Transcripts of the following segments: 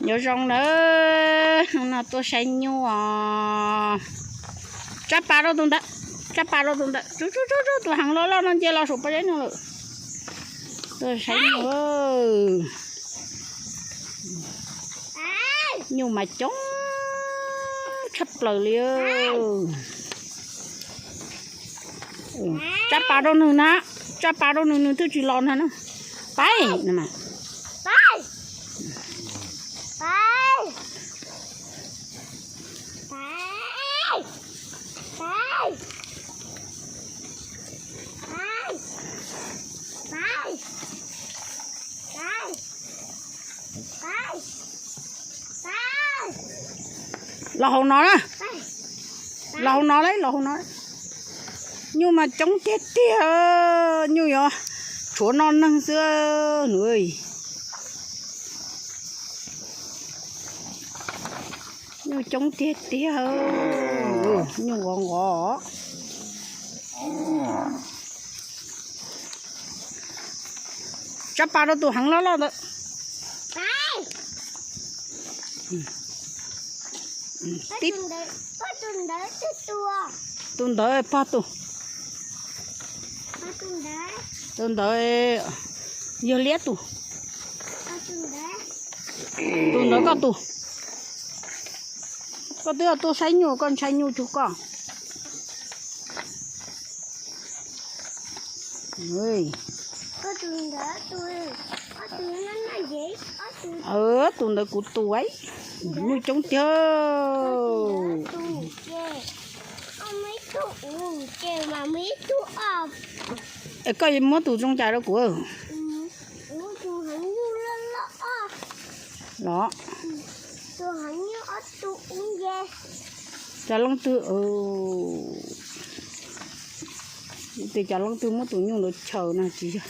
Nyob zoo nawb, no tuaj saib nyuj os. Tsab pas rau tus ntawd, tsab pas rau tus ntawd, tus heev loj loj no nce los saum pob zeb no lawm. Tuaj saib nyuj. Nyuj mas coob tshaj plaws li. Tsab pas rau nws na, tsab pas rau nws, nws twb tsis los ntag na. Pais. Los hauv no na. Los hauv no lauj, los hauv no. Nyuj mas coob tiag tiag, nyuj yuav tshuav noj neeg xwb nws. Nyuj coob tiag tiag, nyuj nqov nqov. Tsab pas rau tus heev loj loj ntawd. Tus ntawd pog tus. Tus ntawd yog liab tus. Tus ntawd koj tus. Koj twb tuaj saib nyuj, koj ntshai nyuj cuag koj. Tus ntawd kuv tus. Nyuj coob tiag. Es koj muab tus zoo cas rau kuv. Los, cov leej twg, tes cov leej twg muab tus nyuj ntawd chaws na tsis yog.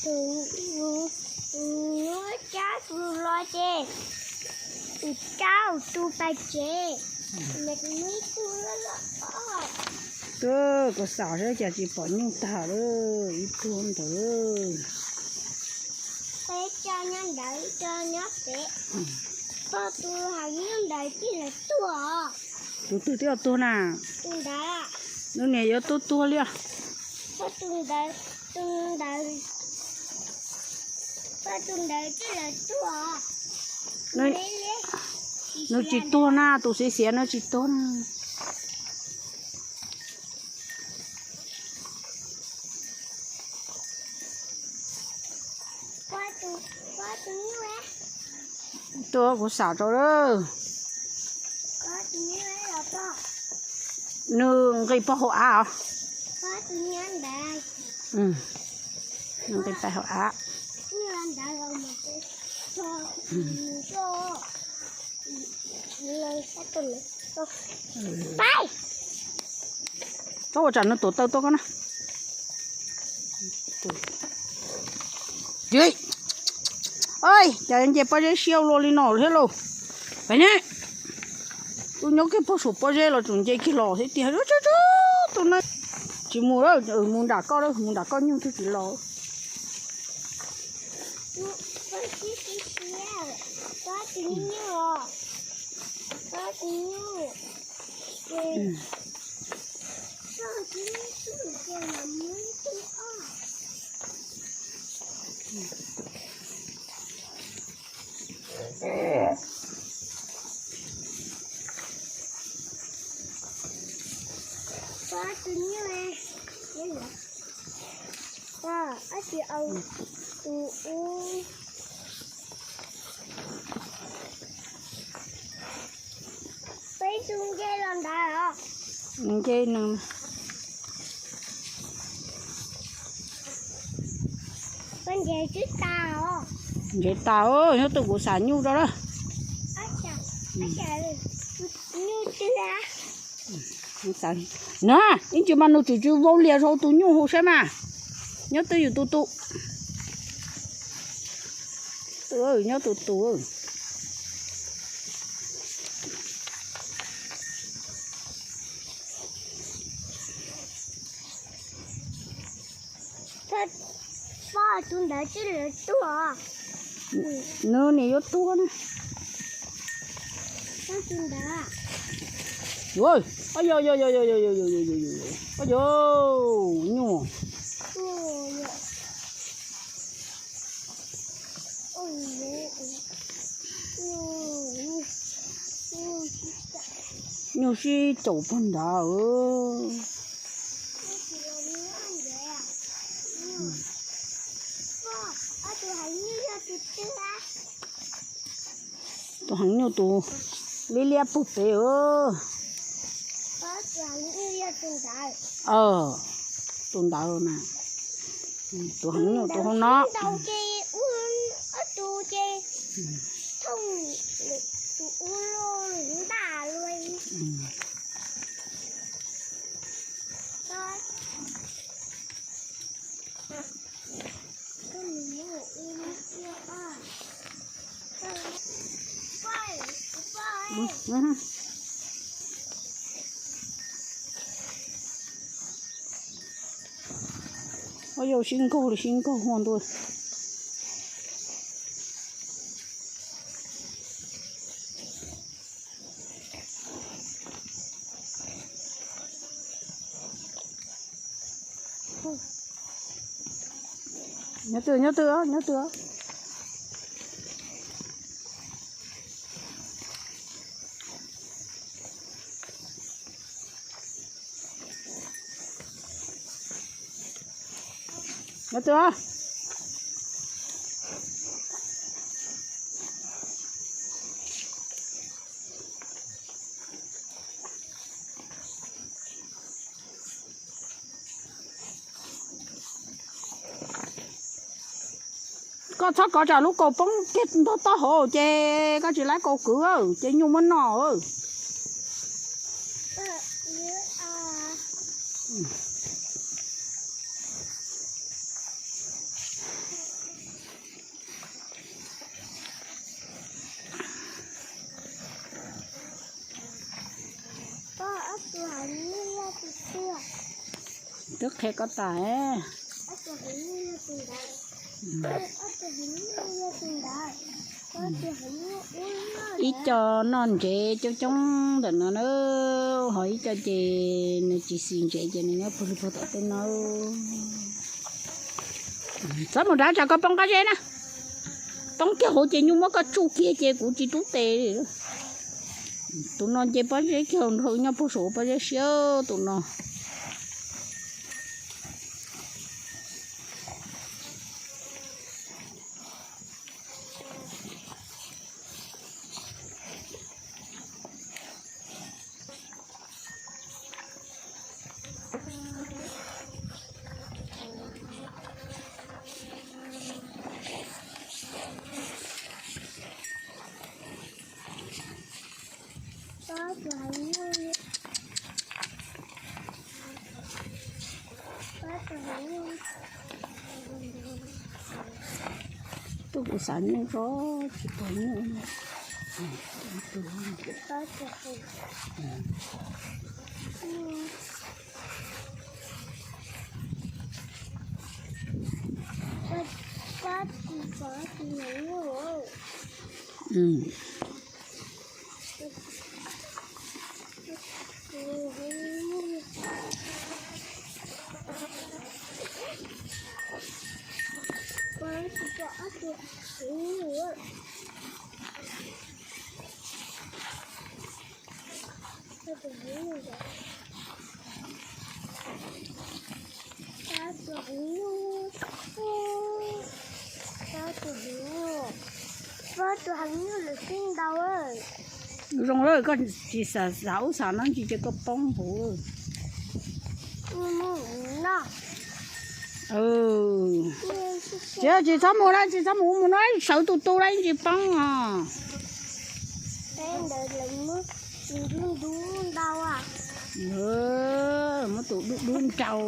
Tus nyuj cab tus los ces tus cab tus pais tsev. Twb kuv xauj saib cas tsis pom nyuj tag lawm ib tug ntawd. Peb tso nyob ntawd, tso nyob pem. Pog tus heev nyuj ntawd tij lawv tuag os. Tus twg twb tuag na? Tus ntawd. Nws niam yuav tuag tuag li os. Pog tus ntawd, tus ntawd, pog tus ntawd tij lawv tuag os. Nws tsis tuag na, tus xiav xiav no tsis tuag na. Tuaj kuv xauj rau lawm. Nws nqis pog hauv av os. Nws nqis pais hauv av. Txhob ua tsam nws tuam taw tuaj koj na. Cas nce pob zeb siab ua luaj li no thiab lauj. Pem ne, tus nyob kiag pog saum pob zeb los tseem nce kiag los thiab tiag. Tus na, tsis mus lawm, mus nram koj lawm, mus nram koj nyuj twb tsis los. Peb tus nce los ntawd os. Nce nws. Peb nce twb tas os. Ntsev tas, nyob twg kuv xav nyuj rau lawm. Na, ib ntsis mas nws tseem tsis vau lias rau tus nyuj hauv saib mas. Nyob twg yus tus tus. Nyob tus tus. Poj, tus ntawd tsis lawv tuag. Nws nim yuav tuag na. Tus ntawd. Yog, yog, yog, yog, yog, yog, yog, yog, yog, nyuj. Nyuj sib caum pog ntawd. Tus heev nyuj tus liab liab pug pem. Tus ntawd na, tus heev nyuj tus hauv no. Ua yau sib nkaug li sib nkaug ua ntua. Nyob twg, nyob twg, nyob twg. Nyob twg. Koj txhob kov tsam lub kaus poob kiag nrog taub hau ces koj tsis laib kaus kwv ces nyuj muab noj. Twb qhia koj tas. Ib co noj ntsev coob coob ntawm no na, ho ib co ces nws tsis xis ntsev ces nws nyob puag li puag tom tej no. Txhob mus rau tsam koj poob qab zeb na. Poob kiag hauv ces nyuj muab koj tsuj kiag ces kuv tsis rub tes li. Tus no nce pob zeb kiag nrog nyob puag saum pob zeb siab tus no. Tus kuv xav nyuj tso, tsis pom nyuj. Zoo lawm koj tsis xav xav ub xav no ntsis ces koj poob hauv. Tsis, tsis txhob mus na, tsis txhob mus, mus no sawv tus tu la tsis poob os. Muab tus dub dub nrau.